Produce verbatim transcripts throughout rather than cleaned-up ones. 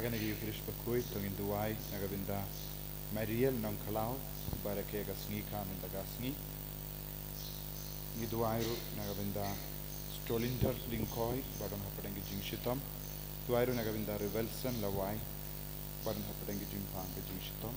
Na ka Eucharist bakhuid to ngin duwai na ka bynta Mariel Nongkhlaw, ba rakhe ka sngi ka mynta ka sngi. Ngi duwai ruh na ka bynta Stolinder Lyngkhoi, ba don hapdeng ka jingshitom. Duwai ruh na ka bynta Revelson Lawai, ba don hapdeng ka jingpang ka jingshitom.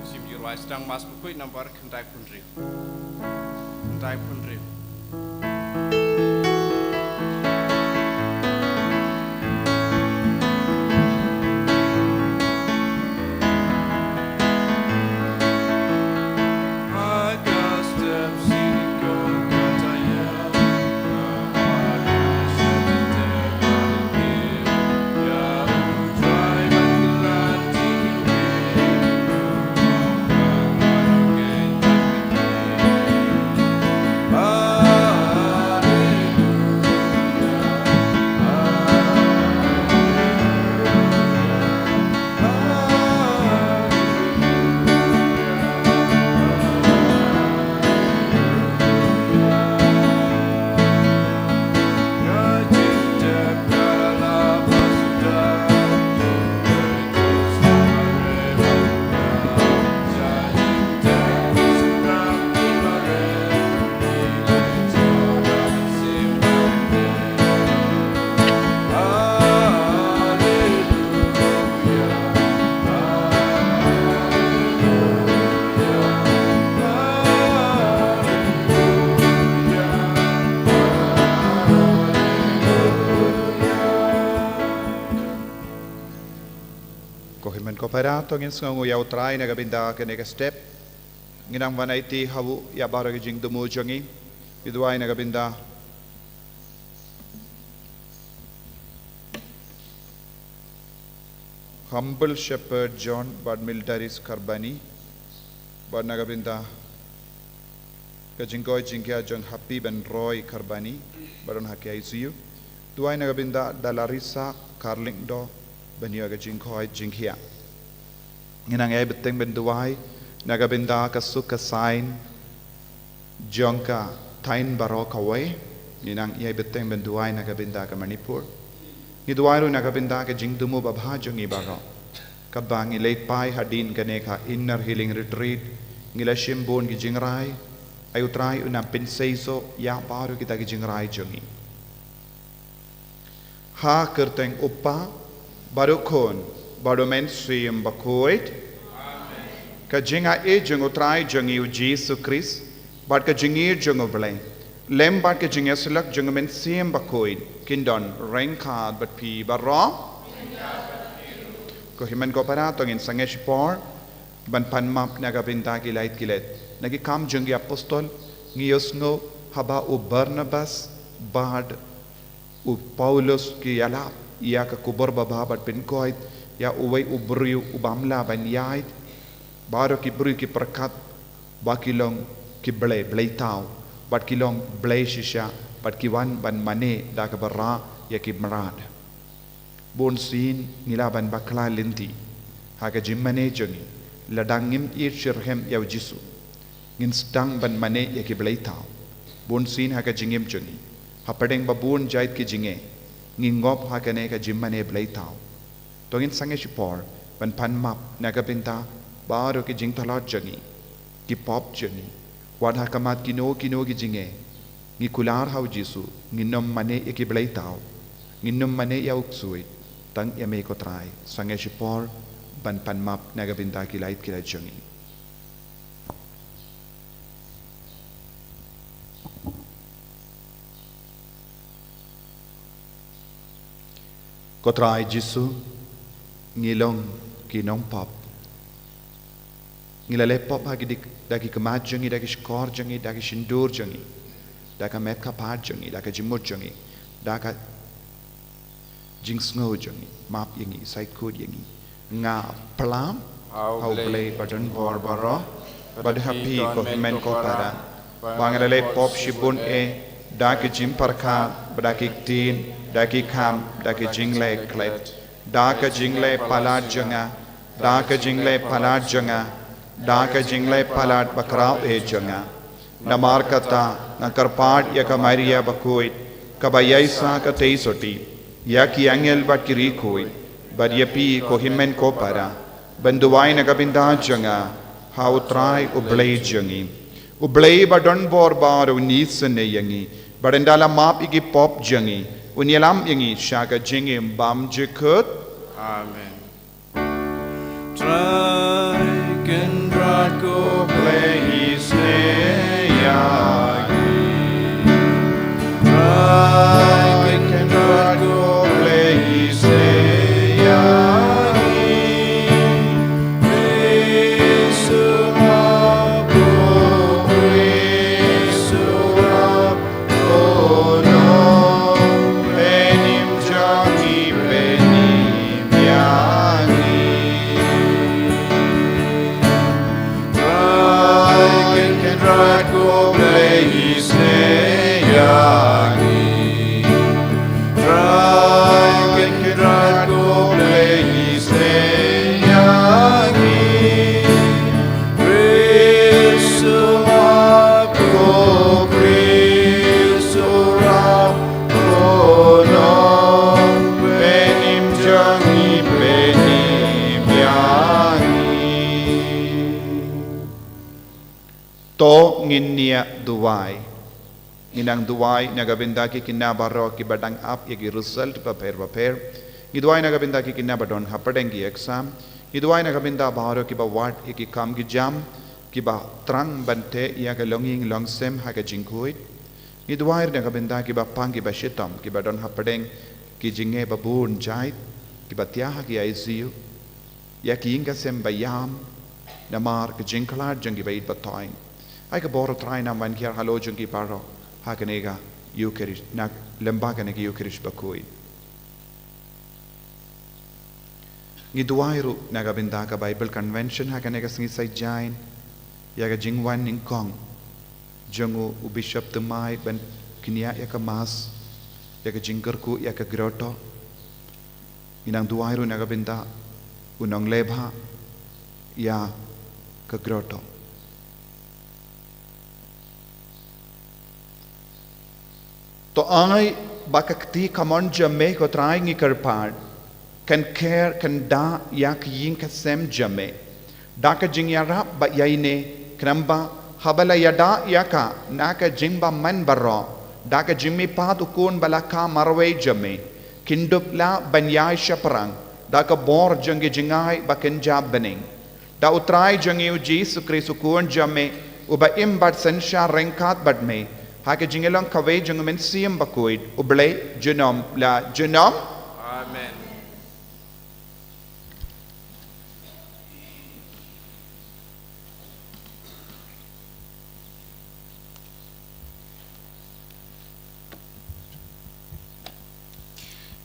Sim jurwai stang mas bukui nambar khyndai phew hynriew. Khyndai phew hynriew. Ko hynmen ko para to ngin sngewnguh ïa U Trai na ka bynta kane ka step. Ngin nang wan aiti ha u ïa baroh ki jingthmu jong ngi. Ngi duwai na ka bynta Humble Shepherd John bad Mildaris Karbani, bad na ka bynta ka jingkoit jingkhiah jong Happy Benroy Karbani, ba don ha ka I C U. Duwai na ka bynta Dalarisa Karlingdo, ban ïoh ka jingkoit jingkhiah. Ngi nang ïai bteng ban duwai na ka bynta ka suk ka saiñ jong ka thaiñ baroh kawei. Ngi nang ïai bteng ban duwai na ka bynta ka Manipur. Ngi duwai ruh na ka bynta ka jingthmu babha jong ngi baroh. Katba ngi leit phai hadien kane ka Inner Healing Retreat, ngi la shim bun ki jingrai. Ai U Trai un nang pynseisoh ïa baroh kita ki jingrai jong ngi. Ha ka kyrteng U Kpa, bad U Khun, bad U Mynsiem Bakhuid. Ka jingaiei jong U Trai jong ngi U Jisu Khrist, bad ka jingïeit jong U Blei, lem bad ka jingïasyllok jong U Mynsiem Bakhuid, kin don ryngkat bad phi baroh. Ko hynmen ko para, to ngin sangeh shipor ban pan map na ka bynta ki lait ki let. Na Ki Kam jong ki Apostol, ngi ïohsngew haba u Barnabas bad u Paulus ki ïalap ïa ka khubor babha bad pynkoit ïa uwei u briew uba mla ban ïaid. Baroh ki briew ki pyrkhat ba ki long ki blei, blei thaw, bad ki long blei shisha, bad ki wan ban mane da kaba rah ïa ki mrad. Bunsien ngi lah ban bakla lynti ha ka jingmane jong ngi lada ngim ïeit shitrhem ïa U Jisu. Ngin sdang ban mane ïa ki bleithaw. Bun sien ha ka jingim jong ngi, hapdeng ba bun jait ki jingeh, ngi ngop ha kane ka jingmane bleithaw. To ngin sangeh shipor ban pan map na ka bynta baroh ki jingtlot jong ngi, ki pop jong ngi. Wat ha khmat kino kino ki jingeh, ngi kular ha u Jisu, ngin ym mane ïa ki bleithaw, ngin ym mane ïa u ksuid, tang ïa me ko Trai. Sangeh shipor ban pan map na ka bynta ki lait ki lait jong ngi. Ko Trai Jisu, ngi long ki nongpop. Ngi la leh pop ha ki dik, da ki khmat jong ngi, da ki shkor jong ngi, da ki shyntur jong ngi, da ka met ka phad jong ngi, da ka jingmut jong ngi, da ka jingsngew jong ngi. Map ïa ngi, sait khuid ïa ngi. Nga plam ha u Blei ba don bor baroh, bad ha phi ko hynmen ko para, ba nga la leh pop shibun eh, da ki jingpyrkhat, bad da ki ktien, da ki kam, da ki jingleh klet, da ka jingleh palat jong nga, da ka jingleh palat jong nga, da ka jingleh palat bakhraw eh jong nga. Namar kata nga kyrpad ïa ka Maria bakhuid, kaba ïaisah katei sotti, ïa ki angel bad ki riewkhuid, bad ïa phi ko hynmen ko para, ban duwai na ka bynta jong nga ha u Trai u Blei jong ngi. U Blei ba don bor baroh un ïasnoh ïa ngi, bad ynda la map ïa ki pop jong ngi, un ïalam ïa ngi sha ka jingim bymjukut. Amen. Trai Kynrad ko Blei isnei ïa ngi. Trai Kynrad ko Blei isnei ïa ngi. Blei sumar ko, Blei sumar. To ngin ïa duwai. Ngin nang duwai na ka bynta ki khynnah baroh kiba dang ap ïa ki result bapher bapher. Ngi duwai na ka bynta ki khynnah ba don hapdeng ki exam. Ngi duwai na ka bynta baroh kiba wad ïa ki kam ki jam, kiba thrang ban teh ïa ka longïing longsem ha ka jingkhuid. Ngi duwai na ka bynta kiba pang kiba shitom, kiba don hapdeng ki jingeh ba bun jait, kiba thiah ha ki I C U. Ïa ki ïing ki sem ba ïam namar ka jingkhlad jong ki ba ïeit ba thoiñ. Ai ka bor Trai nang wan hiar halor jong ki baroh ha kane ka Eucharist, na lyngba kane ka Eucharist bakhuid. Ngi duwai ruh na ka bynta ka Bible Convention ha kane ka sngi Saitjaiñ, ïa ka jingwan nyngkong jong u, u Bishop Thymmai ban kñia ïa ka Mass, ïa ka jingkyrkhu ïa ka grotto. Ngi nang duwai ruh na ka bynta u nongleh bha ïa ka grotto. To ai ba ka kti kamon jong me ko Trai ngi kyrpad kan kher kan da ïa ka ïing ka sem jong me. Da ka jingïarap ba ïaineh, khnang ba haba la ïada ïa ka na ka jingbymman baroh, da ka jingmihpat u Khun ba la kha marwei jong me, kin dup lah ban ïaishaphrang da ka bor jong ka jingai ba kynja bneng. Da u Trai jong ngi u Jisu Khrist u Khun jong me, uba im bad synshar ryngkat bad me ha ka jingïalong kawei jong u Mynsiem Bakhuid, U Blei junom la junom. Amen.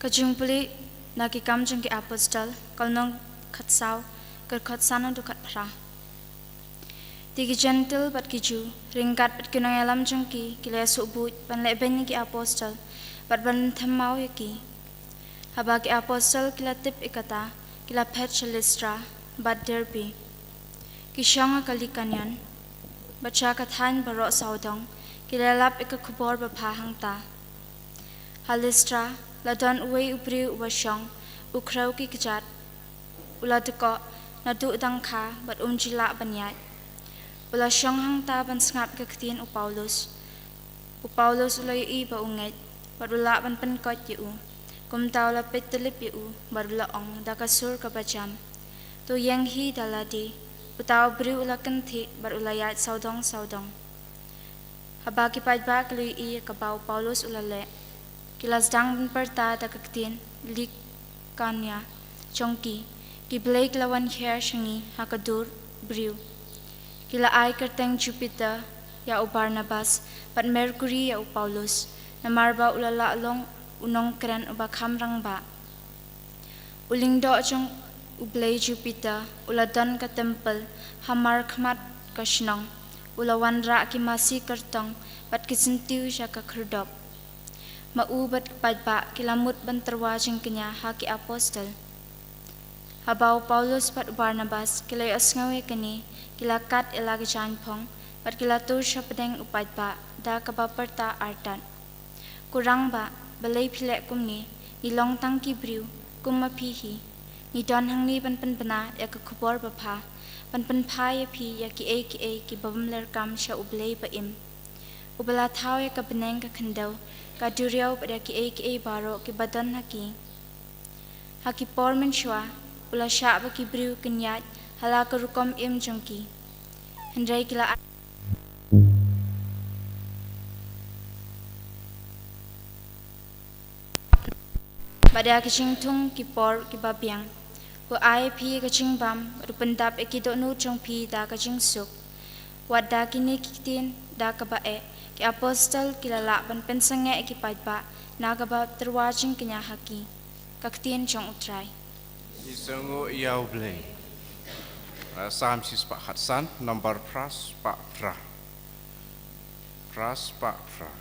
Ka jingpule na Ki Kam jong ki Apostol, ka lynnong khatsaw, ka dkhot san haduh khatphra. Te ki Jentil bad ki Jiw, ryngkat bad ki nongïalam jong ki, ki la ïasuh buit ban leh beiñ ïa ki apostol bad ban them maw ïa ki. Haba ki apostol ki la tip ïa kata, ki la phet sha Listra bad Derbe. Ki shong ha ka Likanion. Bad sha ka thaiñ baroh sawdong ki la lap ïa ka khubor babha hangta. Ha Listra la don uwei u briew uba shong u khrew ki kjat, u la dkoh naduh dang kha bad um ju lah ban ïaid. U la shong hangta ban sngap ïa ka ktien u Paulus. U Paulus u la ïohi ba u ngeit bad u lah ban pynkoit ïa u. Kumta u la peit tylli ïa u bad u la ong da ka sur kaba jam, "To ïeng hi da lade." Uta u briew u la kynthih bad u la ïaid sawdong sawdong. Haba ki paidbah ki la ïohi ïa kaba u Paulus u la leh, ki la sdang ban pyrta da ka ktien Likaonia jong ki, "Ki blei ki la wan hiar sha ngi ha ka dur briew." Ki la ai kyrteng Jupiter ïa u Barnabas bad Merkuri ïa u Paulus, namar ba u la lah long u nongkren uba kham rangbah. U lyngdoh jong u blei Jupiter u la don ka templ ha markhmat ka shnong. U la wanrah ki masi kyrtong bad ki syntiew sha ka khyrdop. Ma u bad ki paidbah ki la mut ban tyrwa jingkñia ha ki apostol. Haba u Paulus bad u Barnabas ki la ïohsngew ïa kane, ki la kat ïa la ka jaiñphong bad ki la tur sha pdeng u paidbah da kaba pyrta artat, "Ko rangbah, balei phi leh kumne? Ngi long tang ki briew kum ma phi hi. Ngi don hangne ban pynbna ïa ka khubor babha, ban pynphai ïa phi ïa kiei kiei kiba bym lyrkam sha u Blei ba im, uba la thaw ïa ka bneng ka khyndew, ka duriaw bad ïa kiei kiei baroh kiba don ha ki." Ha ki por mynshuwa u la shah ba ki briew kin ïaid ha la ka rukom im jong ki. Hynrei ki la bad ïa ka jingthung ki por kiba biang. U ai ïa phi ka jingbam, u pyndap ïa ki dohnud jong phi da ka jingsuk. Wat da kine ki ktien da kaba eh, ki apostol ki la lah ban pynsangeh ïa ki paidbah na kaba tyrwa jingkñia ha ki. Ka ktien jong U Trai. Ngi sngewnguh ïa U Blei. Ah, Salm shispah khatsan, nambar phra spah phra. Phra spah phra.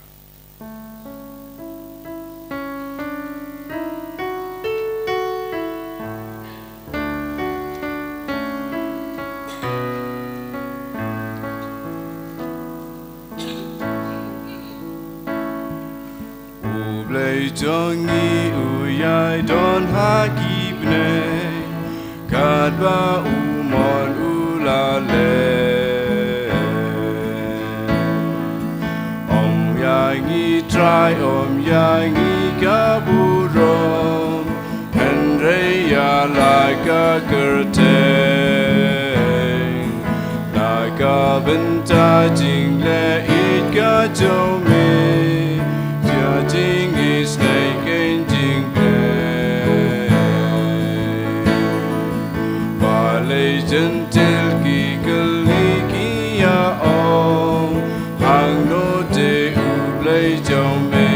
U Blei jong ngi u ïai don ha ki bneng, katba u mon u la leh. Ym ïa ngi Trai, ym ïa ngi ka burom, hynrei ïa la ka kyrteng. Na ka bynta jingleh ïeit ka jong me, jia jingisynei kein jingpyrshah. Balei Jentil ki kylli ki ïa ong, hangno te U Blei jong me?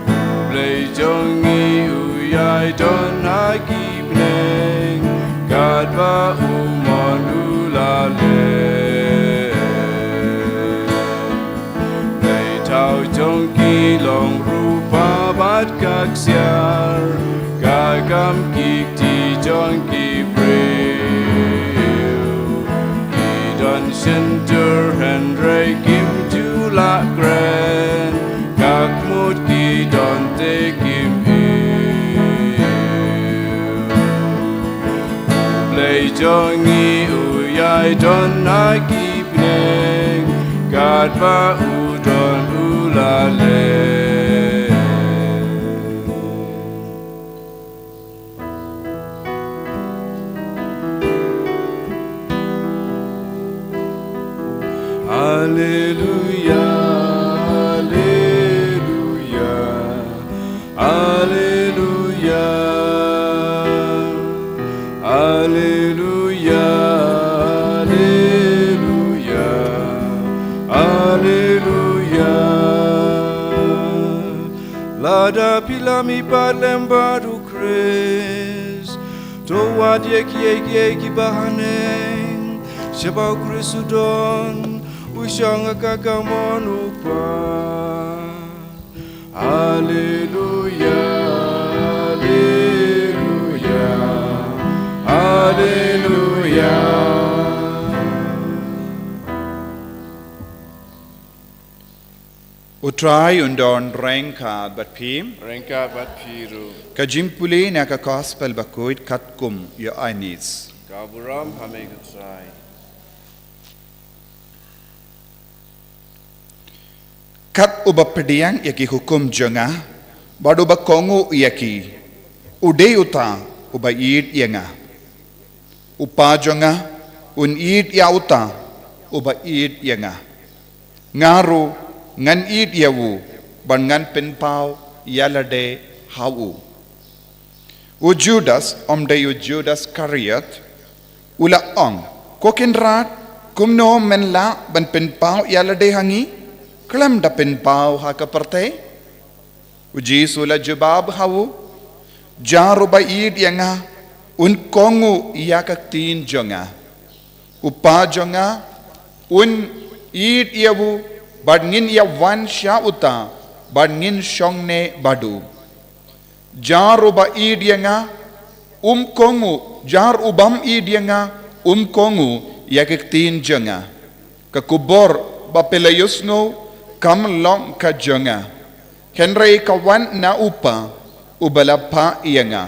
U Blei jong ngi u ïai don ha ki bneng, katba u mon u la leh. Blei thaw jong ki long rupa bad ka ksiar, ka kam ki kti jong ki briew. Ki don shyntur hynrei kim ju lah kren, ka khmut ki don te kim ïohi. U Blei jong ngi u ïai don ha ki bneng, katba u don u la leh. Alleluia, alleluia, alleluia, alleluia, alleluia, alleluia. Lada phi la mihpat lem bad U Khrist, to wad ïa kiei kiei kiba haneng, shaba U Khrist u don, u shong ha ka kamon U Kpa. Alleluia, alleluia, alleluia. U Trai un don ryngkat bad phi. Ryngkat bad phi ruh. Ka jingpule na ka Gospel Bakhuid katkum u Ïoannis. Ka burom ha me ko Trai. Kat uba pdiang ïa ki hukum jong nga, bad uba kohnguh ïa ki, u dei uta uba ïeit ïa nga. U Kpa jong nga un ïeit ïa uta uba ïeit ïa nga. Nga ruh ngan ïeit ïa u, bad ngan pynpaw ïa lade ha u. U Judas, ym dei u Judas Iskariot, u la ong, Ko Kynrad, kumno men lah ban pynpaw ïa lade ha ngi, khlem da pynpaw ha ka pyrthei? U Jisu u la jubab ha u, Jar uba ïeit ïa nga, un kohnguh ïa ka ktien jong nga. U Kpa jong nga un ïeit ïa u, bad ngin ïa wan sha uta, bad ngin shong ne bad u. Jar uba ïeit ïa nga, um kohnguh, jar u bym ïeit ïa nga, um kohnguh ïa ka ktien jong nga. Ka khubor ba phi la ïohsngew kam long ka jong nga, hynrei ka wan na u Kpa uba la phah ïa nga.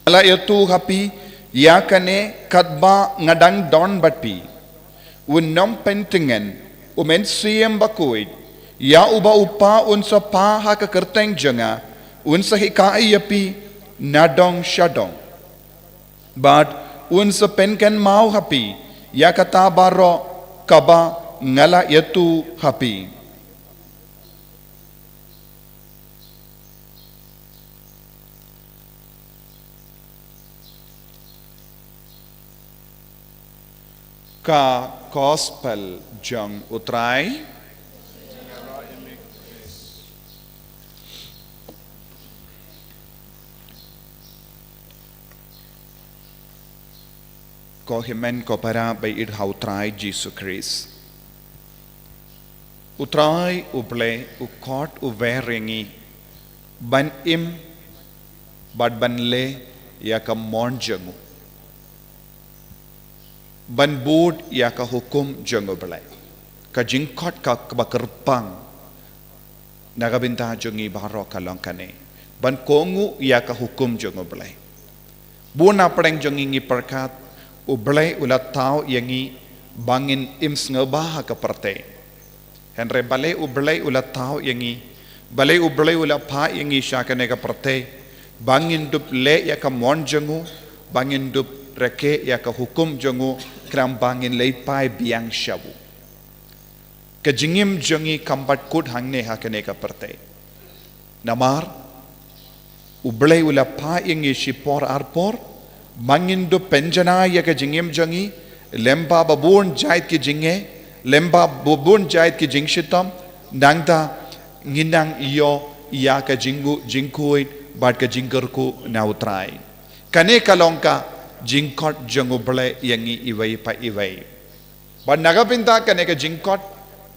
Nga la ïathuh ha phi ïa kane katba nga dang don bad phi. U nongpyntngen, u Mynsiem Bakhuid, ïa uba u Kpa un sa phah ha ka kyrteng jong nga, un sa hikai ïa phi nadong shadong, bad un sa pynkynmaw ha phi ïa kata baroh kaba nga la ïathuh ha phi. Ka Gospel jong u Trai. Ko hynmen ko para ba ïeit ha u Trai Jisu Khrist. U Trai U Blei u khot u wer ïa ngi ban im bad ban leh ïa ka mon jong u, ban bud ïa ka hukum jong U Blei. Ka jingkhot ka, kaba kyrpang na ka bynta jong ngi baroh ka long kane, ban kohnguh ïa ka hukum jong U Blei. Bun na pdeng jong ngi ngi pyrkhat U Blei u la thaw ïa ngi ba ngin im sngewbha ha ka pyrthei. Hynrei balei U Blei u la thaw ïa ngi, balei U Blei u la phah ïa ngi sha kane ka pyrthei? Ba ngin dup leh ïa ka mon jong u, ba ngin dup rakhe ïa ka hukum jong u, khnang ba ngin leit phai biang sha u. Ka jingim jong ngi kam pat kut hangne ha kane ka pyrthei. Namar U Blei u la phah ïa ngi shipor arpor ba ngin dup pynjanai ïa ka jingim jong ngi, lyngba ba bun jait ki jingeh, lyngba ba bun jait ki jingshitom, nangta ngin nang ïoh ïa ka jingkhuid bad ka jingkyrkhu na U Trai. Kane ka long ka jingkhot jong U Blei ïa ngi iwei pa iwei. Bad na ka bynta kane ka jingkhot,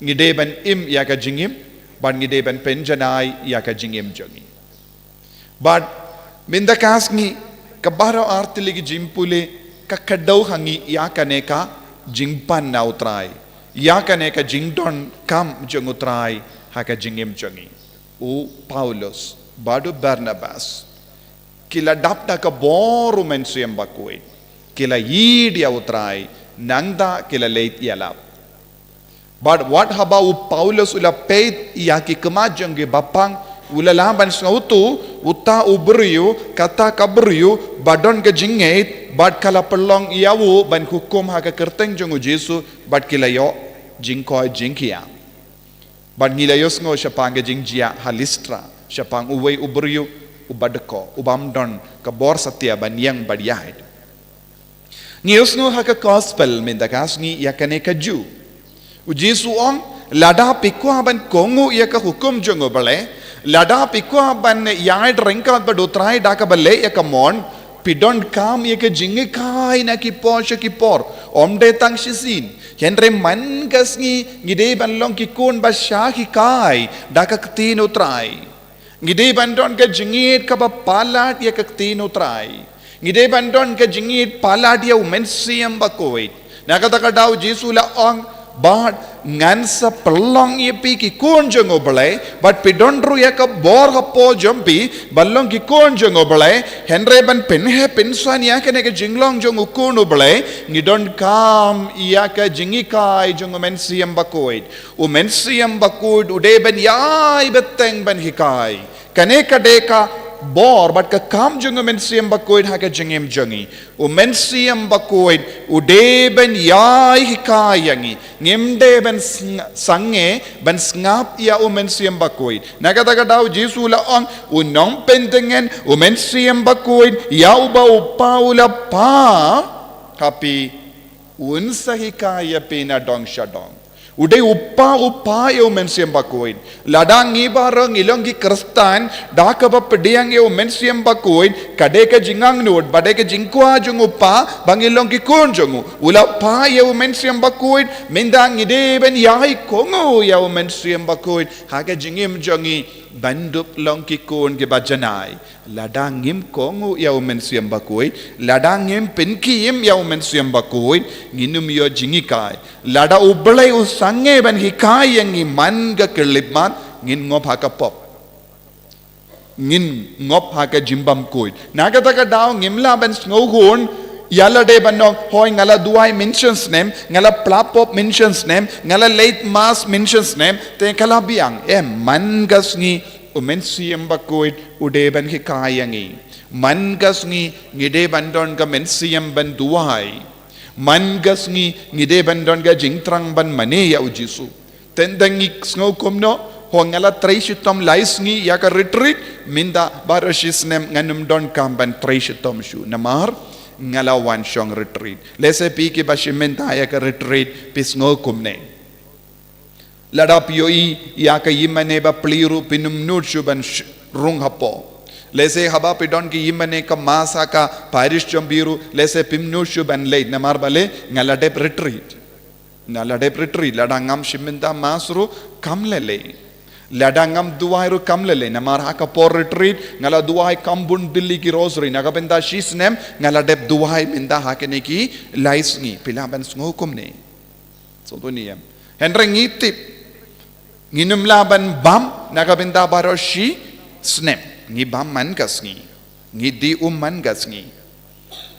ngi dei ban im ïa ka jingim, bad ngi dei ban pynjanai ïa ka jingim jong ngi. Bad mynta ka sngi, ka baroh artylli ki jingpule ka kdew ha ngi ïa kane ka jingpan na U Trai, ïa kane ka jingdonkam jong U Trai ha ka jingim jong ngi. U Paulus bad u Barnabas ki la dap da ka bor u Mynsiem Bakhuid, ki la ïeit ïa U Trai, nangta ki la leit ïalap. Bad wat haba u Paulus u la peit ïa ki khmat jong ki bapang, u la lah ban sngewthuh, uta u briew, kata ka briew ba don ka jingngeit, bad ka la pynlong ïa u ban hukum ha ka kyrteng jong U Jisu, bad ki la ïoh jingkoit jingkhiah. Bad ngi la ïohsngew shaphang ka jingjia ha Listra, shaphang uwei u briew uba dkoh, u bym don ka bor satia ban ïeng bad ïaid. Ngi ïohsngew ha ka Gospel mynta ka sngi ïa kane kajuh. U Jisu u ong, lada phi kwah ban kohnguh ïa ka hukum jong U Blei, lada phi kwah ban ïaid ryngkat bad U Trai da kaba leh ïa ka mon, phi donkam ïa ka jinghikai na ki por sha ki por. Ym dei tang shisien, hynrei man ka sngi ngi dei ban long ki khun ba shah hikai da ka ktien U Trai. Ngi dei ban don ka jingïeit kaba palat ïa ka ktien U Trai. Ngi dei ban don ka jingïeit palat ïa u Mynsiem Bakhuid. Na kata ka daw U Jisu u la ong, Bad ngan sa pynlong ïa phi ki khun jong U Blei, bad phi don ruh ïa ka bor hapoh jong phi ban long ki khun jong U Blei. Hynrei ban pynheh pynsan ïa kane ka jinglong jong u khun U Blei, ngi donkam ïa ka jinghikai jong U Mynsiem Bakhuid. U Mynsiem Bakhuid u dei ban ïai bteng ban hikai. Kane ka dei ka bor bad ka kam jong U Mynsiem Bakhuid ha ka jingim jong ngi. U Mynsiem Bakhuid u dei ban ïai hikai ïa ngi. Ngim dei ban sng- sangeh ban sngap ïa U Mynsiem Bakhuid. Na kata ka daw Jisu u la ong, u nongpyntngen, U Mynsiem Bakhuid, ïa uba U Kpa u la phah ha phi, un sa hikai ïa phi na dong sha dong. U dei u phah, u phah ïa U Mynsiem Bakhuid. Lada ngi baroh ngi long ki Khristan, da kaba pdiang ïa U Mynsiem Bakhuid, ka dei ka jingangnud, ba dei ka jingkwah jong U Kpa, ba ngi long ki khun jong u. U la phah ïa U Mynsiem Bakhuid, mynta ngi dei ban ïai kohnguh ïa U Mynsiem Bakhuid ha ka jingim jong ngi, ban dup long ki khun kiba janai. Lada ngim kohnguh ïa U Mynsiem Bakhuid, lada ngim pynkhie im ïa U Mynsiem Bakhuid, ngin ym ïoh jinghikai. Lada U Blei u sangeh ban hikai ïa ngi man ka khyllipmat, ngin ngop ha ka pop. Ngin ngop ha ka jingbymkhuid. Na kata ka daw ngim lah ban sngewhun ïa lade ban ong, hooid nga la duwai mynshem snem, nga la pla pop mynshem snem, nga la leit mass mynshem snem, te ka la biang. Em, man ka sngi U Mynsiem Bakhuid u dei ban hikai ïa ngi. Man ka sngi ngi dei ban don ka mynsiem ban duwai. Man ka sngi ngi dei ban don ka jingthrang ban mane ïa U Jisu. Tang ba ngi sngew kumno, hooid nga la trei shitom lai sngi ïa ka retreat, mynta baroh shi snem ngan ym donkam ban trei shitom shuh namar nga la wan shong retreat. Lehse phi kiba shim bynta ïa ka retreat phi sngew kumne. Lada phi ïohi ïa ka ïingmane ba plie ruh phin ym nud shuh ban sh- rung hapoh. Lehse haba phi don ka ïingmane ka mass ha ka parish jong phi ruh, lehse phim nud shuh ban leit namar balei, nga la dep retreat. Nga la dep retreat, lada ngam shim bynta mass ruh kam lei lei. Lada ngam duwai ruh kam lei lei namar ha ka por retreat nga la duwai kham bun tylli ki rosary, na ka bynta shi snem nga la dep duwai bynta ha kine ki lai sngi. Phi lah ban sngew kumne. Sngewthuh ne em? Hynrei ngi tip ngin ym lah ban bam na ka bynta baroh shi snem. Ngi bam man ka sngi. Ngi die um man ka sngi.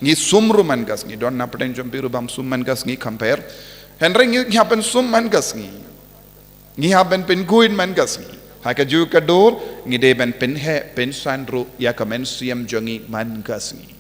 Ngi sum ruh man ka sngi. Don na pdeng jong phi ruh bym sum man ka sngi, compare. Hynrei ngi hap ban sum man ka sngi. Ngi hap ban pynkhuid man ka sngi. Ha kajuh ka dur ngi dei ban pynheh pynsan ruh ïa ka mynsiem jong ngi man ka sngi.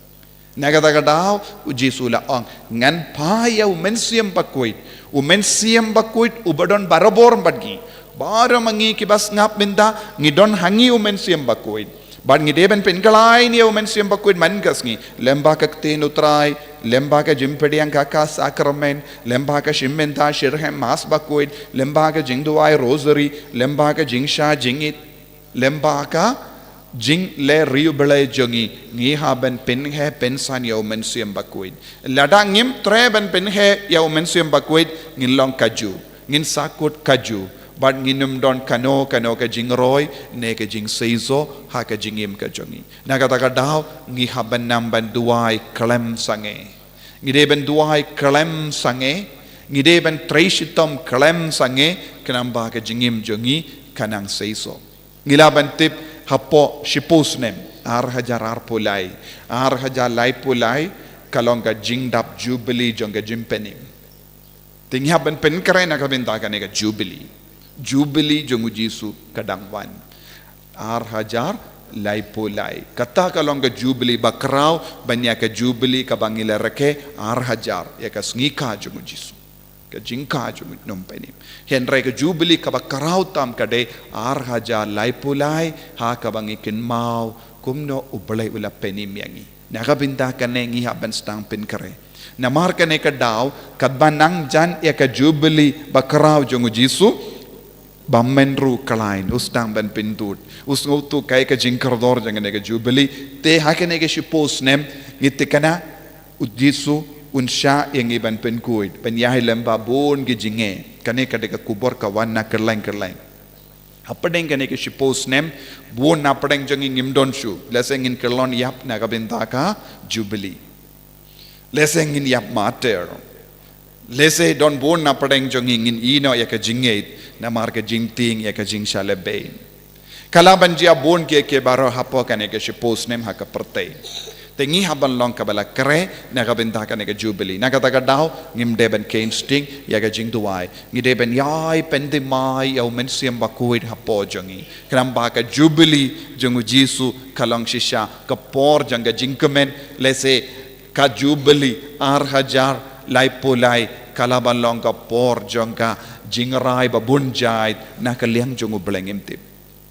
Na kata ka daw U Jisu u la ong, ngan phah ïa U Mynsiem Bakhuid. U Mynsiem Bakhuid uba don barabor bad ngi. Baroh ma ngi kiba sngap mynta ngi don ha ngi U Mynsiem Bakhuid. Bad ngi dei ban pynkhlaiñ ïa U Mynsiem Bakhuid man ka sngi. Lyngba ka ktien U Trai, lyngba ka jingpdiang ka ka sakramen, lyngba ka shim bynta shitrhem Mass Bakhuid, lyngba ka jingduwai rosary, lyngba ka jingshah jingit, lyngba ka jingleh riewblei jong ngi, ngi hap ban pynheh pynsan ïa U Mynsiem Bakhuid. Lada ngim treh ban pynheh ïa U Mynsiem Bakhuid ngin long kajuh. Ngin sahkut kajuh bad ngin ym don kano kano ka jingroi ne ka jingseisoh ha ka jingim ka jong ngi. Na kata ka daw ngi hap ban nang ban duwai khlem sangeh. Ngi dei ban duwai khlem sangeh. Ngi dei ban trei shitom khlem sangeh, khnang ba ka jingim jong ngi kan nang seisoh. Ngi lah ban tip hapoh shiphew snem, ar hajar arphew lai, ar hajar laiphew lai, ka long ka jingdap jubili jong ka jingpynim. Te ngi hap ban pynkhreh na ka bynta kane ka jubili. Jubili jong U Jisu ka dang wan. Ar hajar laiphew lai. Kata ka long ka jubili ba khraw ban ïa ka jubili kaba ngi la rakhe ar hajar ïa ka sngi kha jong U Jisu. Ka jingkha jong U Nongpynim. Hynrei ka jubili kaba khraw tam ka dei ar hajar laiphew lai ha kaba ngi kynmaw kumno U Blei u la pynim ïa ngi. Na ka bynta kane ngi hap ban sdang pynkhreh. Namar kane ka daw katba nang jan ïa ka jubili ba khraw jong U Jisu, ba mynta ruh khlaiñ u sdang ban pyndud. U sngewthuh kaei ka jingkordor jong kane ka jubili. Te ha kane ka shiphew snem ngi tip kane U Jisu un shah ïa ngi ban pynkhuid, ban ïaid lem ba bun ki jingeh. Kane ka dei ka khubor ka wan na kylleng kylleng. Hapdeng kane ka shiphew snem bun na pdeng jong ngi ngim don shuh. Lehse ngin kyllon ïap na ka bynta ka jubili. Lehse ngin ïap martyr. Lehse don bun na pdeng jong ngi ngin ïehnoh ïa ka jingngeit namar ka jingtieng ïa ka jingsha lehbeiñ. Ka lah ban jia bun kiei kiei baroh hapoh kane ka shiphew snem ha ka pyrthei. Te ngi hap ban long kiba la khreh na ka bynta kane ka jubili. Na kata ka daw ngim dei ban kheiñ sting ïa ka jingduwai. Ngi dei ban ïai pynthymmai ïa u Mynsiem Bakhuid hapoh jong ngi. Khnang ba ka jubili jong u Jisu ka long shisha ka por jong ka jingkmen, lehse ka jubili ar hajar laiphew lai ka lah ban long ka por jong ka jingrai ba bun jait na ka liang jong U Blei, ngim tip.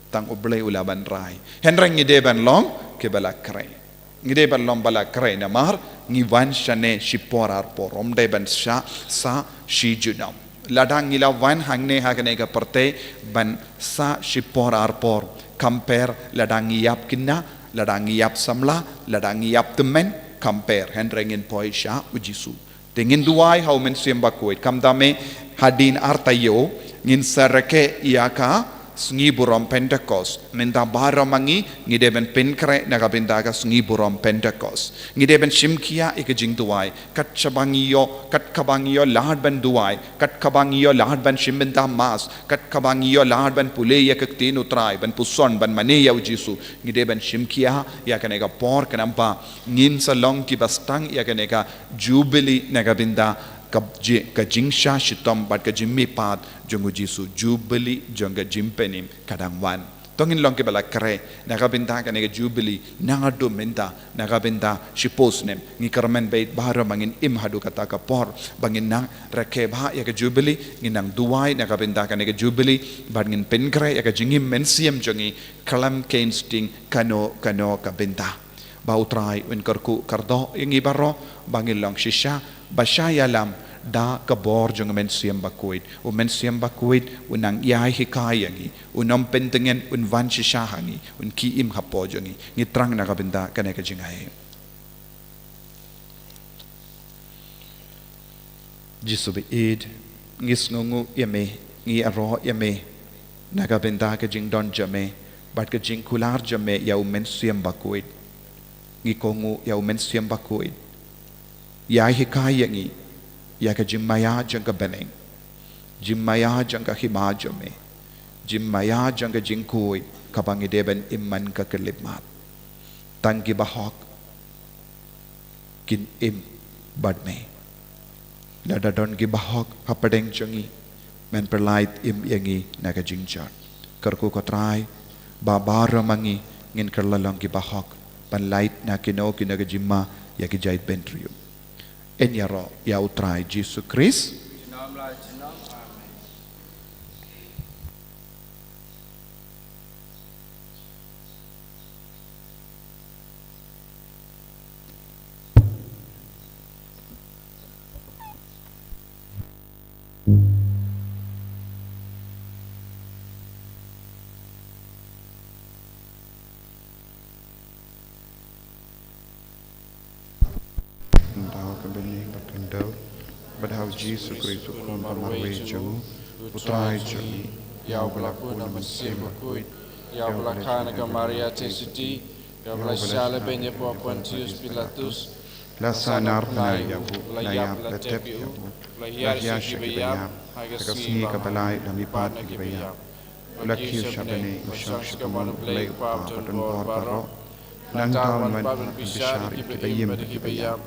Tang U Blei u lah ban rai. Hynrei ngi dei ban long kiba la khreh. Ngi dei ban long ba la khreh namar ngi wan shane shipor arpor, ym dei ban sah sa shi junom. Lada ngi la wan hangne ha kane ka pyrthei ban sah shipor arpor, compare lada ngi ïap khynnah, lada ngi ïap samla, lada ngi ïap tymmen, compare, hynrei ngin poi sha u Jisu. Te ngin duwai ha u Mynsiem Bakhuid. Kumta me hadien ar taïew ngin sa rakhe ïa ka sngi burom Pentekost. Mynta baroh ma ngi ngi dei ban pynkhreh na ka bynta ka sngi burom Pentekost. Ngi dei ban shim khia ïa ka jingduwai. Kat shaba ngi ïoh, kat kaba ngi ïoh lad ban duwai, kat kaba ngi ïoh lad ban shim bynta Mass, kat kaba ngi ïoh lad ban pule ïa ka Ktien U Trai, ban puson, ban mane ïa u Jisu. Ngi dei ban shim khia ïa kane ka por khnang ba ngin sa long kiba sdang ïa kane ka jubili na ka bynta ka ji-, ka jingsha shitom bad ka jingmihpat jong u Jisu. Jubili jong ka jingpynim ka dang wan. To ngin long kiba la khreh na ka bynta kane ka jubili naduh mynta, na ka bynta shiphew snem. Ngi kyrmen beit baroh ba ngin im haduh kata ka por ba ngin nang rakhe bha ïa ka jubili, ngin nang duwai na ka bynta kane ka jubili, bad ngin pynkhreh ïa ka jingim mynsiem jong ngi khlem kheiñ sting kano kano ka bynta. Ba U Trai un kyrkhu kyrdoh ïa ngi baroh ba ngin long shisha ba shah ïalam da ka bor jong u Mynsiem Bakhuid. U Mynsiem Bakhuid un nang ïai hikai ïa ngi, un ym pyntngen, un wan shisha ha ngi, un khie im hapoh jong ngi. Ngi thrang na ka bynta kane ka jingai. Jisu ba ïeit, ngi sngewnguh ïa me, ngi ïaroh ïa me na ka bynta ka jingdon jong me bad ka jingkular jong me ïa u Mynsiem Bakhuid. Ngi kohnguh ïa u Mynsiem Bakhuid, ïai hikai ïa ngi ïa ka jingmaïa jong ka bneng, jingmaïa jong ka hima jong me, jingmaïa jong ka jingkhuid kaba ngi dei ban im man ka khyllipmat. Tang ki bahok kin im bad me. Lada don ki bahok hapdeng jong ngi, men pynlait im ïa ngi na ka jingjot. Kyrkhu ko Trai ba baroh ma ngi ngin kylla long ki bahok ban lait na kino kino ki jingma ïa ki jait bynriew. Yn ïaroh ïa U Trai Jisu Khrist. Nda ka bneng bad ka ndoh, bad ha u Jisu Khrist u Khun ba marwei jong u, U Trai jong ngi, ïa uba la pun na u Mynsiem Bakhuid, ïa uba la kha na ka Maria Theisotti, ïa uba la shah lehbeiñ hapoh Pontius Pilatus, la sahnarphna ïa u, la ïap, la tep ïa u, la hiar sha kiba ïap, ha ka sngi kaba lai la mihpat na kiba ïap. U la kiew sha bneng, u shong sha kamon U Blei U Kpa badonbor baroh. Nangta un wan pat ban bishar ïa kiba im bad kiba ïap.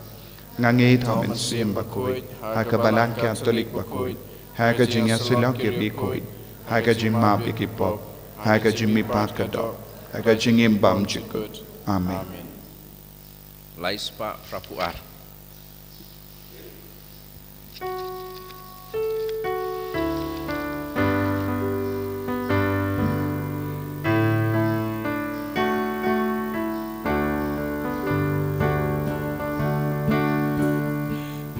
Nga ngeit ha u Mynsiem Bakhuid, ha ka Balang Katholik bakhuid, ha ka jingïasyllok ïa ki khuid, ha ka jingmap ïa ki pop, ha ka jingmihpat ka doh, ha ka jingim bymjukut. Amen. Lai spah phra phew ar.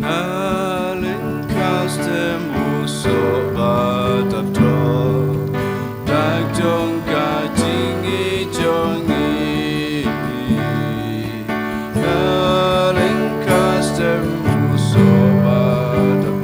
Nga lyngkha stem u soh ba dap jong, dak jong ka jingïeit jong ngi. Nga lyngkha stem u soh ba dap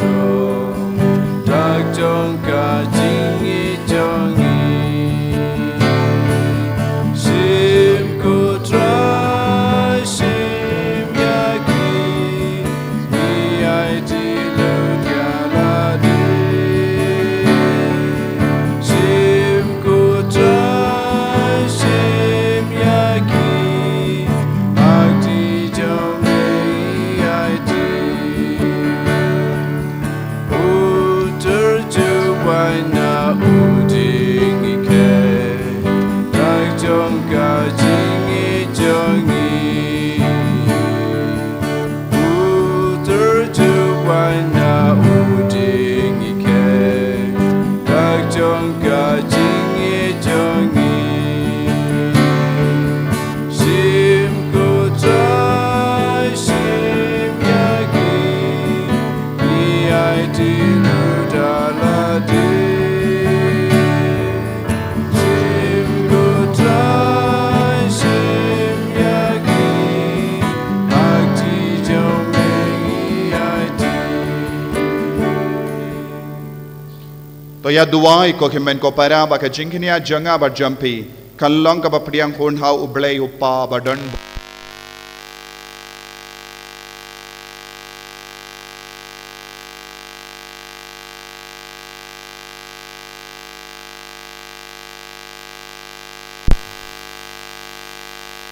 Ïa duwai ko hynmen ko para ba ka jingkñia jong nga bad jong phi kan long kaba pdiang hun ha U Blei U Kpa badonbor.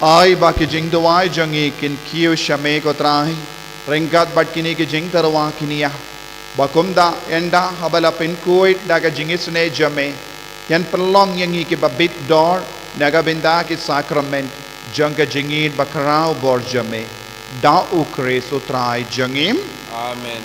Ai ba ki jingduwai jong ngi kin kiew sha me ko Trai ryngkat bad kine ki jingtyrwa kñia, ba kumta ynda haba la pynkhuid da ka jingisynei jong me, yn pynlong ïa ngi kiba bit dor na ka bynta ki sakramen jong ka jingïeit bakhraw bor jong me. Da U Khrist U Trai jong ngi. Amen.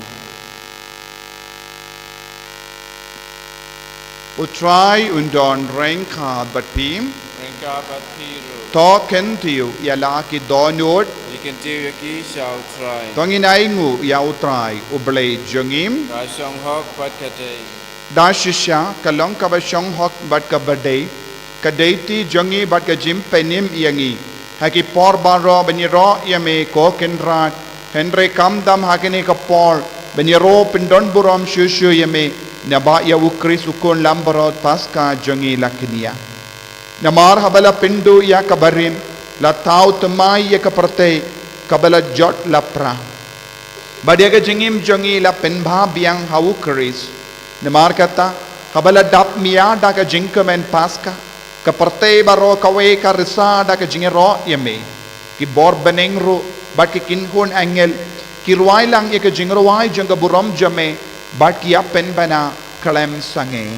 U Trai un don ryngkat bad phi. Ryngkat bad phi ruh. To kyntiew ïa la ki dohnud. Ngi kyntiew ïa ki sha U Trai. To ngin ainguh ïa U Trai U Blei jong ngi. Ka shong hok bad ka dei. Da shisha ka long kaba shong hok bad kaba dei ka dei ti jong ngi bad ka jingpynim ïa ngi ha ki por baroh ban ïaroh ïa me ko Kynrad. Hynrei kam dam ha kane ka por ban ïaroh pyndonburom shuh shuh ïa me, naba ïa U Khrist U Khun Lamb baroh Paska jong ngi la kñia. Namar haba la pynduh ïa ka barim, la thaw thymmai ïa ka pyrthei kaba la jot lapra, bad ïa ka jingim jong ngi la pynbha biang ha U Khrist. Namar kata, haba la dap mia da ka jingkmen Paska, ka pyrthei baroh kawei ka risa da ka jingïaroh ïa me. Ki bor bneng ruh bad ki kynhun angel ki rwai lang ïa ka jingrwai jong ka burom jong me, bad ki ïa pynbna khlem sangeh.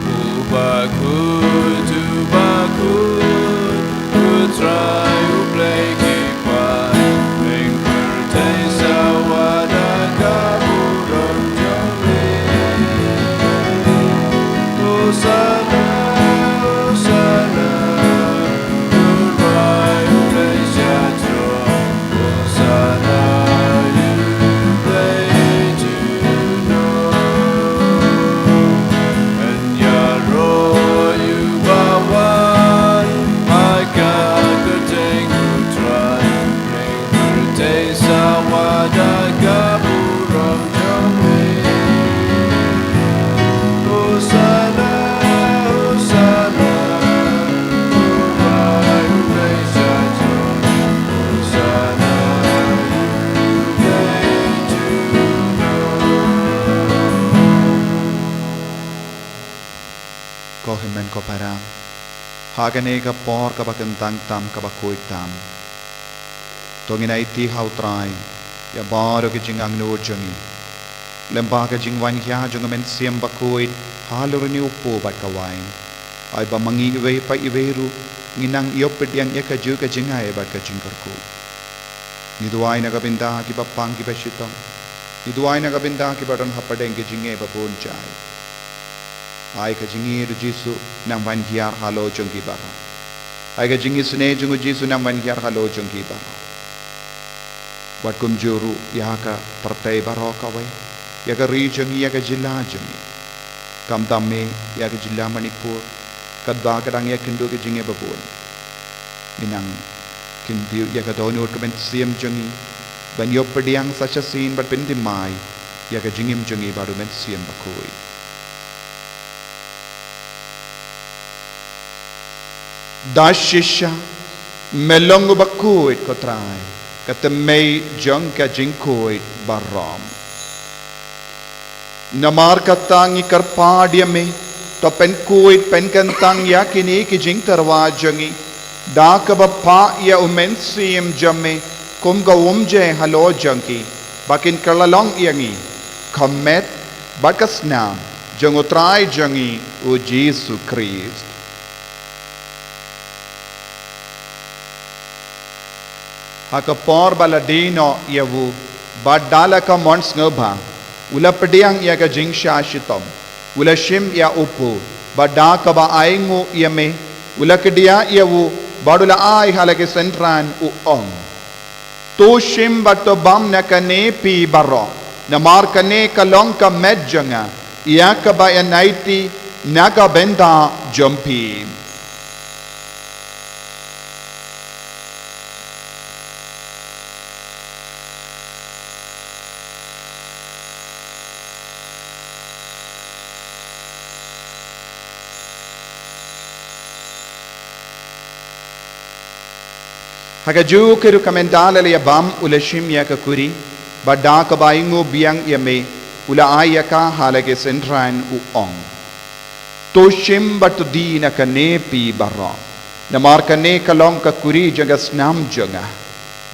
U bakhuid, u bakhuid, U Trai U Blei ki paid, pynkyntiew sawa da ka burom jong me. Hosanna, Hosanna, U Trai U Blei sha throne. Ko hynmen ko para, ha kane ka por kaba kyntang tam, kaba khuid tam, to ngin aiti ha U Trai ïa baroh ki jingangnud jong ngi. Lyngba ka jingwan hia jong U Mynsiem Bakhuid halor une u kpu bad ka wain, ai ba ma ngi iwei pa iwei ruh ngin nang ïoh pdiang ïa kajuh ka jingai bad ka jingkyrkhu. Ngi duwai na ka bynta kiba pang kiba shitom. Ngi duwai na ka bynta kiba don hapdeng ka jingeh babun jait. Ai ka jingïeit U Jisu nang wan hiar halor jong ki baroh. Ai ka jingisynei jong U Jisu nang wan hiar halor jong ki baroh. Bad kumjuh ruh ïa ka pyrthei baroh kawei, ïa ka ri jong ngi, ïa ka jylla jong ngi. Kam dam me ïa ka jylla Manipur, katba ka dang ïakynduh ki jingeh babun. Ngi nang kyntiew ïa ka dohnud ka mynsiem jong ngi ban ïoh pdiang sa shisien bad pynthymmai ïa ka jingim jong ngi bad U Mynsiem Bakhuid. Da shisha me long uba khuid ko Trai, ka thymmei jong ka jingkhuid baroh. Namar kata ngi kyrpad ïa me, to pynkhuid pynkyntang ïa kine ki jingtyrwa jong ngi da kaba phah ïa U Mynsiem jong me kum ka umjai halor jong ki, ba kin kylla long ïa ngi ka met bad ka snam jong U Trai jong ngi U Jisu Khrist. Ha ka por ba la die noh ïa u, bad da la ka mon sngewbha, u la pdiang ïa ka jingshah shitom, u la shim ïa u kpu, bad da kaba ainguh ïa me, u la kdiah ïa u, bad u la ai ha la ki synran, u ong: To shim bad to bam na kane phi baroh, namar kane ka long ka met jong nga, ïa kaba yn aiti na ka bynta jong phi. Ha kajuh ka rukom mynta lada ïa bam u la shim ïa ka kuri, bad da kaba ainguh biang ïa me, u la ai ïa ka ha la ki synran u ong: To shim bad to die na kane phi baroh. Namar kane ka long ka kuri jong ka snam jong nga,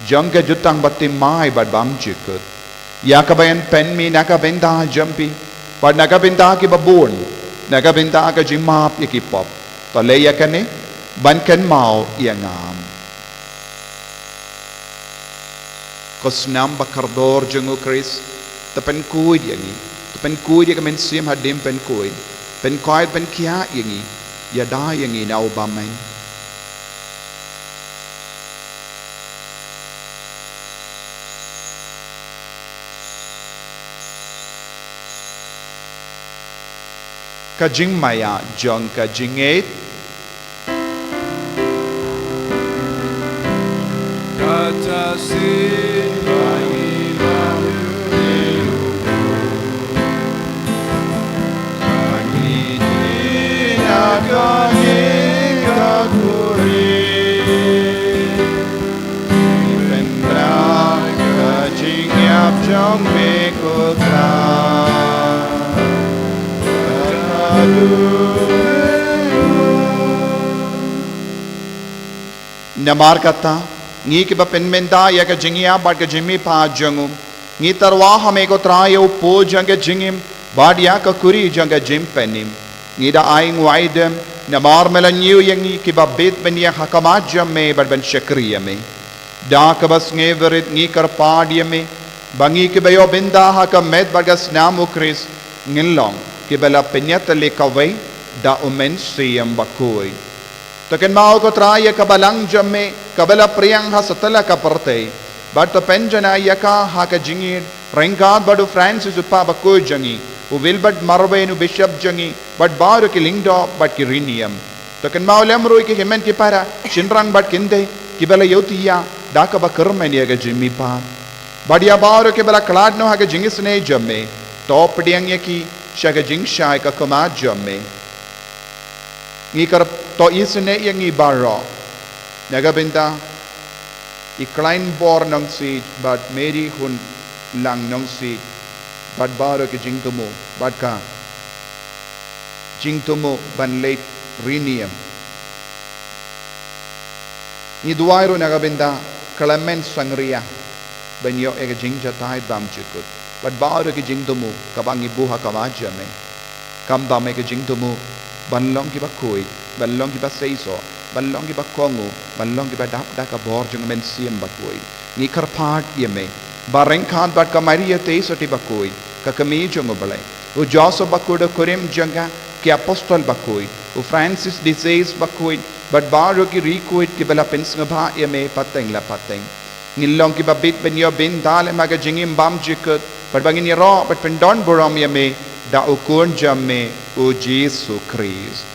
jong ka jutang ba thymmai bad bymjukut, ïa kaba yn pynmih na ka bynta jong phi, bad na ka bynta kiba bun, na ka bynta ka jingmap ïa ki pop. To leh ïa kane ban kynmaw ïa nga. Ko snam ba kordor jong u Khrist, to pynkhuid ïa ngi, to pynkhuid ïa ka mynsiem hadien pynkhuid, pynkhuid pynkhiah ïa ngi, ïada ïa ngi na u bymman. Ka jingmaïa jong ka jingngeit. Kata sien ba ngi la ïoh ïa u Khrist, ba ngi die na kane ka kuri. Pynbna ka jingïap jong me ko Trai. Namar kata, ngi kiba pynmynta ïa ka jingïap bad ka jingmihpat jong u, ngi tyrwa ha me ko Trai ïa u pud jong ka jingim, bad ïa ka kuri jong ka jingpynim. Ngi da ai nguaidem, namar me la ñiew ïa ngi kiba bit ban ïeng ha khmat jong me bad ban shakri ïa me. Da kaba sngewrit ngi kyrpad ïa me, ba ngi kiba ïoh bynta ha ka met bad ka snam u Khrist, ngin long kiba la pynïatylli kawei da u Mynsiem Bakhuid. To kynmaw ko Trai ïa ka balang jong me, kaba la phriang ha satlak ka pyrthei. Bad to pynjanai ïa ka ha ka jingïeit ryngkat bad u Francis u Pape bakhuid jong ngi, u Wilbert Marwein u Bishop jong ngi, bad baroh ki lyngdoh bad ki riewniam. To kynmaw lem ruh ïa ki hynmen ki para, shynrang bad kynthei, kiba la ïohthiah da kaba kyrmen ïa ka jingmihpat. Bad ïa baroh kiba la khlad noh ha ka jingisynei jong me, to pdiang ïa ki sha ka jingshai ka khmat jong me. Ngi kyrpad to isynei ïa ngi baroh na ka bynta i Kleinbor Nongsiej bad Mary Hunlang Nongsiej, bad baroh ki jingthmu, bad ka jingthmu ban leit riewniam. Ngi duwai ruh na ka bynta Clement Sangria, ban ïoh ïa ka jingjatai bymjukut. Bad baroh ki jingthmu kaba ngi buh ha khmat jong me. Kam bam ïa ka jingthmu ban long kiba khuid, ban long kiba seisoh, ban long kiba kohnguh, ban long kiba dap da ka bor jong u Mynsiem Bakhuid. Ngi kyrpad ïa me ba ryngkat bad ka Maria Theisotti bakhuid, ka kmie jong u Blei, u Joseph bakhuid u kurim jong ka, ki apostol bakhuid, u Francis de Sales bakhuid, bad baroh ki riewkhuid kiba la pynsngewbha ïa me pateng la pateng. Ngin long kiba bit ban ïoh bynta lem ha ka jingim bymjukut, bad ba ngin ïaroh bad pyndonburom ïa me da u Khun jong me u Jisu Khrist.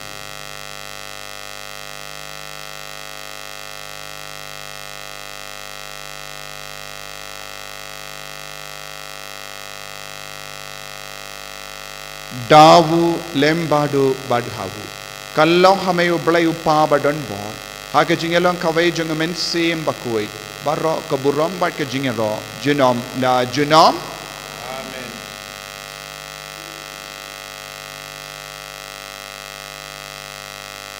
Da u lem bad u bad ha u. Ka long ha me u Blei u Kpa ba don bor, ha ka jingïalong kawei jong u Mynsiem Bakhuid, baroh ka burom bad ka jingïaroh junom la junom. Amen.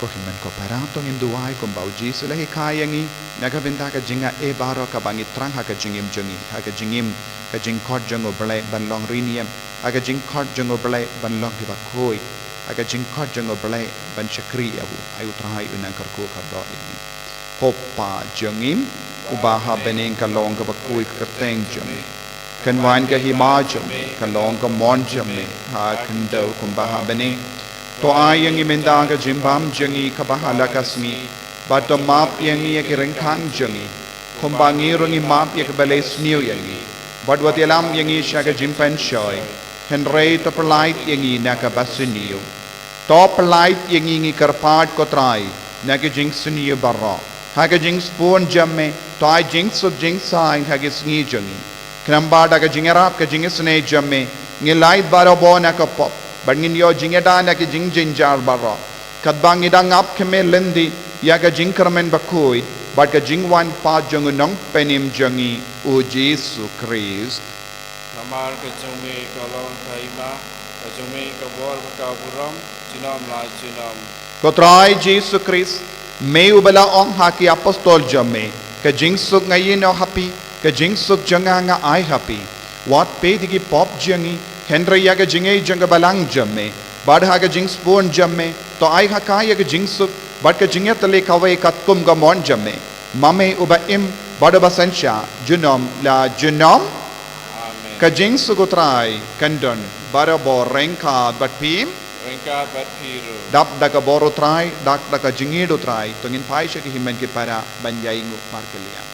Ko hynmen ko para, to ngin duwai kumba u Jisu u la hikai ïa ngi, na ka bynta ka jingaiei baroh kaba ngi thrang ha ka jingim jong ngi, ha ka jingim, ka jingkhot jong u Blei ban long riewniam, ha ka jingkhot jong u Blei ban long kiba khuid, ha ka jingkhot jong u Blei ban shakri ïa u. Ai u Trai un nang kyrkhu kyrdoh ïa ngi. Ko Kpa jong ngi uba ha bneng, ka long kaba khuid ka kyrteng jong me. Kan wan ka hima jong me, kan long ka mon jong me ha khyndew kumba ha bneng. To ai ïa ngi mynta ka jingbam jong ngi kaba ha la ka sngi. Bad to map ïa ngi ïa ki ryngkang jong ngi, kumba ngi ruh ngi map ïa kiba leh sniew ïa ngi. Bad wat ïalam ïa ngi sha ka jingpynshoi, hynrei to pyllait ïa ngi na kaba sniew. To pyllait ïa ngi, ngi kyrpad ko Trai, na ki jingsniew baroh. Ha ka jingsbun jong me, to ai jingsuk jingsaiñ ha ki sngi jong ngi. Khnang ba da ka jingïarap ka jingisynei jong me, ngin lait baroh bor na ka pop, bad ngin ïoh jingïada na ki jingjynjar baroh. Katba ngi dang ap khmih lynti, ïa ka jingkyrmen bakhuid bad ka jingwan pat jong u Nongpynim jong ngi, u Jisu Khrist. Namar ka jong me ka long ka hima, ka jong me ka bor bad ka burom, junom la junom. Ko Trai Jisu Khrist, me uba la ong ha ki apostol jong me, ka jingsuk nga ïehnoh ha phi, ka jingsuk jong nga nga ai ha phi. Wat peit ïa ki pop jong ngi, hynrei ïa ka jingngeit jong ka balang jong me. Bad ha ka jingsbun jong me, to ai ha ka ïa ka jingsuk bad ka jingïatylli kawei katkum ka mon jong me. Ma me uba im bad uba synshar junom la junom. Amen. Ka jingsuk u Trai kan don barabor ryngkat bad phi. Ryngkat bad phi ruh. Dap da ka bor u Trai, dap da ka jingïeit u Trai, to ngin phai sha ki hynmen ki para ban ïai nguh markylliang.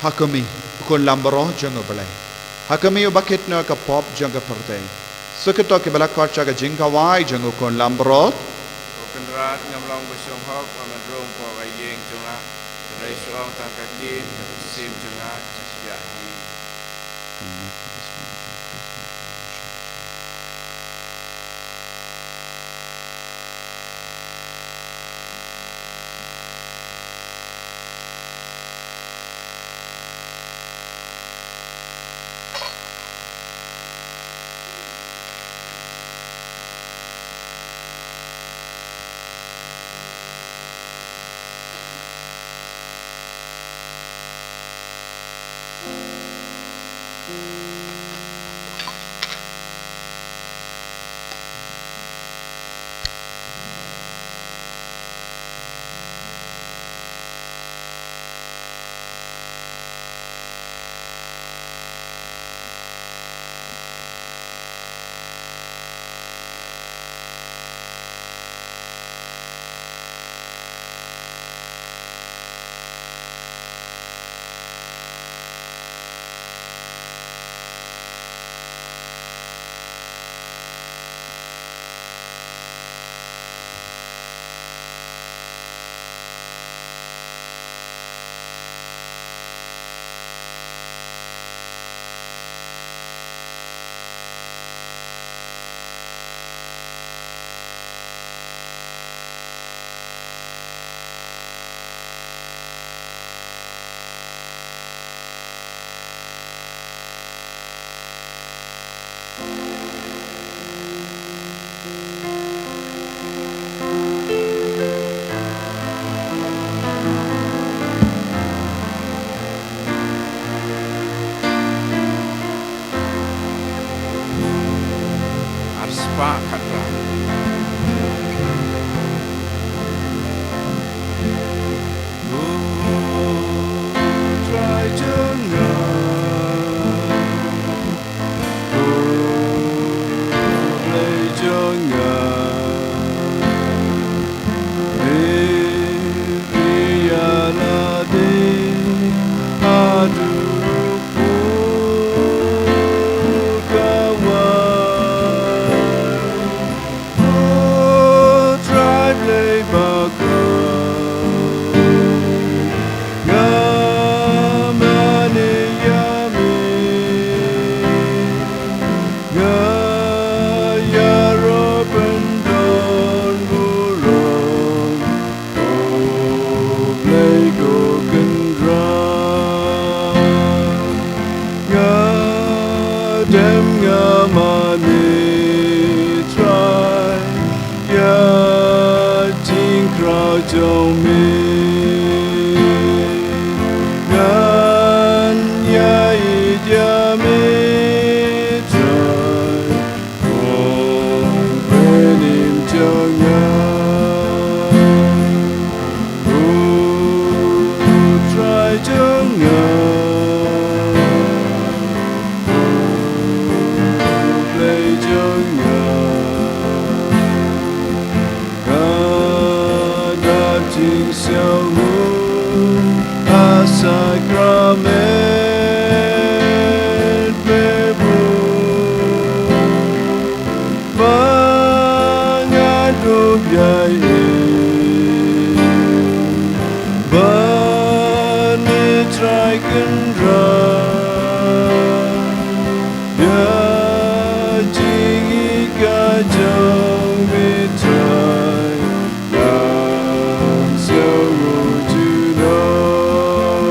Ha kumne, u khun lambaroh jong U Blei. Ha kumne uba khit noh ïa ka pop jong ka pyrthei. Sa kito kiba la khot sha ka jingkhawai jong u khun lambaroh. Ko Kynrad, ngam long ba shong hok, ba men rung hapoh ka ïing jong nga. Hynrei shu ong tang ka ktien, ka mynsiem jong nga ka shu ïa hi. Ar spah khatphra. Ngan ïa ïeit ïa me Trai, U Blei jong nga, U Trai jong nga, U Blei jong nga. Nga dap jingsngew ha sakramen me buh, ba nga dup ïa ïeit ban me Trai kynrad. Ïa jingïeit ka jong me Trai, ngan sngew junom.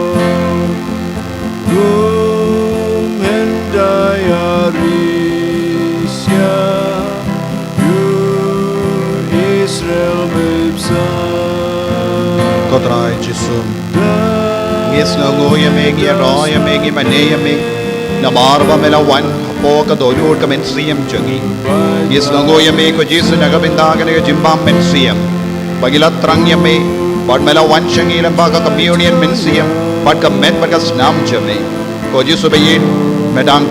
Kum hyndai ari sha ïa u Israel baptist. Ko Trai Jisu, ngi sngewnguh ïa me, ngi ïaroh ïa me, ngi mane ïa me. Namar ba me la wan hapoh ka dohnud ka mynsiem jong ngi. Ngi sngewnguh ïa me ko Jisu na ka bynta kane ka jingbam mynsiem, ba ngi la thrang ïa me, bad me la wan sha ngi lyngba ka communion mynsiem, bad ka met bad ka snam jong me. Ko Jisu ba ïeit, me dang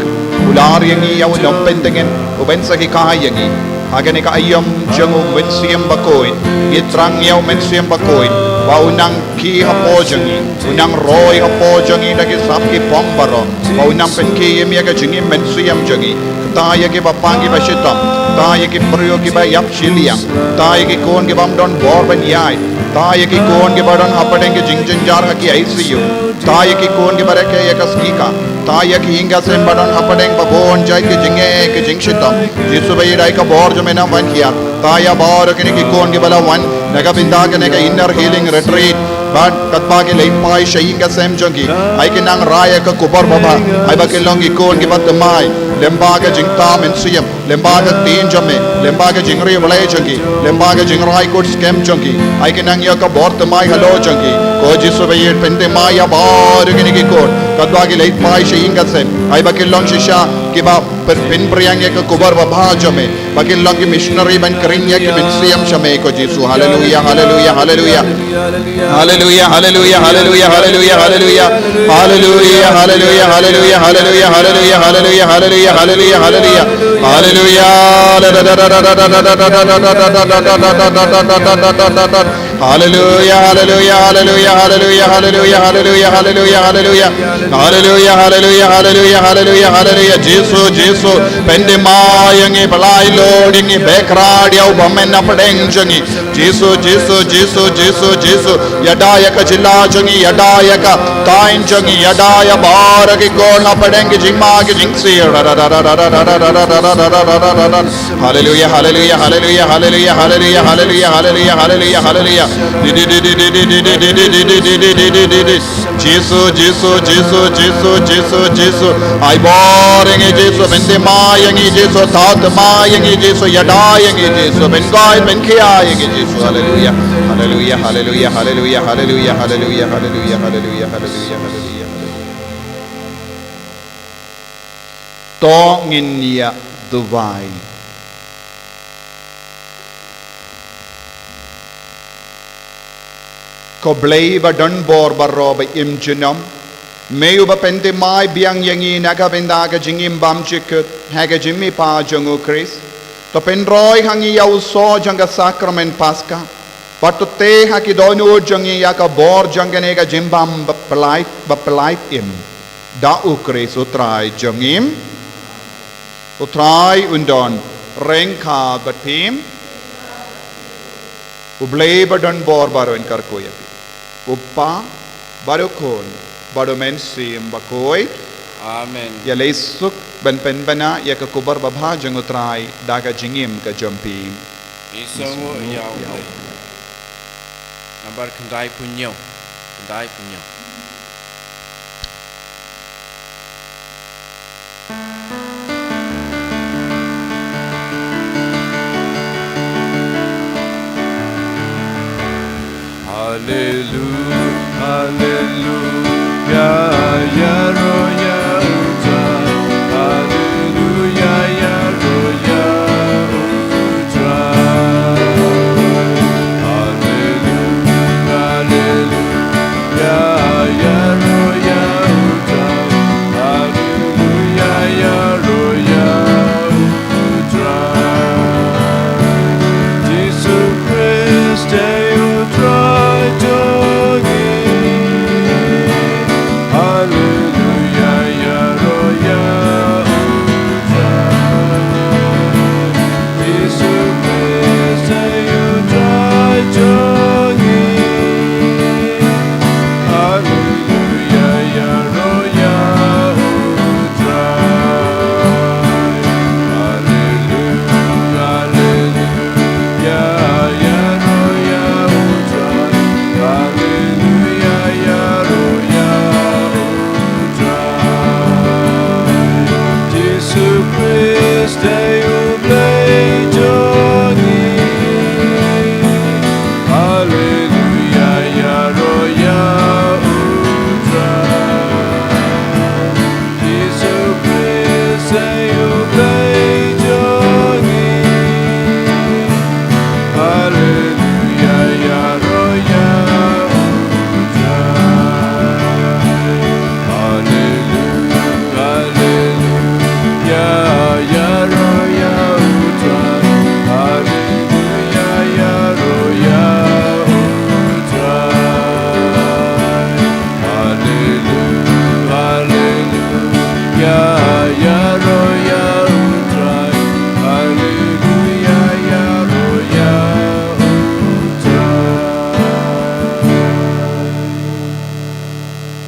kular ïa ngi ïa u nongpyntngen uban sa hikai ïa ngi ha kane ka aïom jong u Mynsiem Bakhuid. Ngi thrang ïa u Mynsiem Bakhuid ba un nang kiew hapoh jong ngi, un nang roi hapoh jong ngi da ki sap ki phong baroh, ba un nang pynkiew ïa me ha ka jingim mynsiem jong ngi. Kata ïa kiba pang kiba shitom, kata ïa ki briew kiba ïap shiliang, kata ïa ki khun ki bym don bor ban ïaid, kata ïa ki khun kiba don hapdeng ki jingjynjar ha ki I C U, kata ïa ki khun kiba rakhe ïa ka sngi ka, kata ïa ki ïing ka sem ba don hapdeng ba bun jait ki jingeh ki jingshitom. Jisu ba ïeit, ai ka bor jong me nang ban hiar. Kata ïa baroh kine ki khun kiba la wan na ka bynta kane ka inner healing retreat, bad katba ki leit phai sha ïing ka sem jong ki, ai ki nang rai ïa ka khubor babha, ai ba kin long ki khun kiba thymmai lyngba ka jingthoh mynsiem, lyngba ka ktien jong me, lyngba ka jingriewblei jong ki, lyngba ka jingrai kut skhem jong ki. Ai ki nang ïoh ka bor thymmai halor jong ki. Ko Jisu ba ïeit, pynthymmai ïa baroh kine ki khun katba ki leit phai sha ïing ka sem, ai ba kin long shisha kiba pyn- pynphriang ïa ka khubor babha jong me, ba kin long ki missionary ban kren ïa ki mynsiem sha me ko Jisu. Haleluia, haleluia, haleluia. Haleluia, haleluia, haleluia, haleluia, haleluia. Haleluia, haleluia, haleluia, haleluia, haleluia, haleluia, haleluia, haleluia, haleluia. Haleluia. Haleluia, haleluia, haleluia, haleluia, haleluia, haleluia, haleluia, haleluia. Haleluia, haleluia, haleluia, haleluia, haleluia. Jisu, Jisu, pynthymmai ïa ngi, pyllait lut ïa ngi, beh krad ïa u bymman hapdeng jong ngi. Jisu, Jisu, Jisu, Jisu, Jisu. Ïada ïa ka jylla jong ngi, ïada ïa ka thaiñ jong ngi, ïada ïa baroh ki khun hapdeng ki jingma ki jingsir. Haleluia, haleluia, haleluia, haleluia, haleluia, haleluia, haleluia, haleluia, haleluia. Di, di, di. Jisu, Jisu, Jisu, Jisu, Jisu, Jisu. Ai bor ïa ngi Jisu, pynthymmai ïa ngi Jisu, thaw thymmai ïa ngi Jisu, ïada ïa ngi Jisu, pynkoit pynkhia ïa ngi Jisu. Haleluia. Haleluia, haleluia, haleluia, haleluia, haleluia, haleluia, haleluia, haleluia, haleluia, haleluia. To ngin ïa duwai. Ko Blei ba don bor baroh ba im junom, me uba pynthymmai biang ïa ngi na ka bynta ka jingim bymjukut ha ka jingmihpat jong u Khrist, to pynroi ha ngi ïa u soh jong ka sakramen Paska, bad to teh ha ki dohnud jong ngi ïa ka bor jong kane ka jingbam ba pyllait, ba pyllait im. Da u Khrist u Trai jong ngi. U Trai un don ryngkat bad phi. U Blei ba don bor baroh un kyrkhu ïa phi. U Kpa, bad u Khun, bad u Mynsiem Bakhuid. Amen. Ïaleh suk ban pynbna ïa ka khubor babha jong u Trai da ka jingim ka jong phi. Ngi sngewnguh ïa u Blei. Nambar khyndai phew hynñiew, khyndai phew hynñiew. Haleluya, haleluya, ïaroh ïa U Trai. Haleluya, ïaroh ïa U Trai. Haleluya, haleluya, ïaroh ïa U Trai. Haleluya, ïaroh ïa U Trai. Jisu Khrist dei U Trai jong ngi. Haleluya, ïaroh ïa U Trai. Jisu Khrist dei U Trai jong ngi. Haleluya, ïaroh ïa U Trai. Haleluya, haleluya, ïaroh ïa U Trai. Haleluya, ïaroh ïa U Trai. Jisu Khrist dei U Blei jong ngi. Haleluya, ïaroh ïa U Trai. Jisu Khrist dei U Blei jong ngi. Haleluya, ïaroh ïa U Trai. Haleluya, haleluya, ïaroh ïa U Trai. Haleluya, ïaroh ïa U Trai. Haleluya, haleluya, ïaroh ïa U Trai. Haleluya, ïaroh ïa U Trai.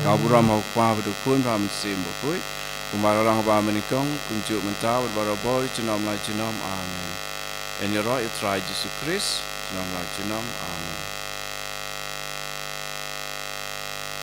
Ka burom ha U Kpa bad U Khun bad U Mynsiem Bakhuid, kumba la long ha ba mynnyngkong, kumjuh mynta bad barabor junom la junom. Amen. Yn ïaroh ïa U Trai Jisu Khrist junom la junom. Amen.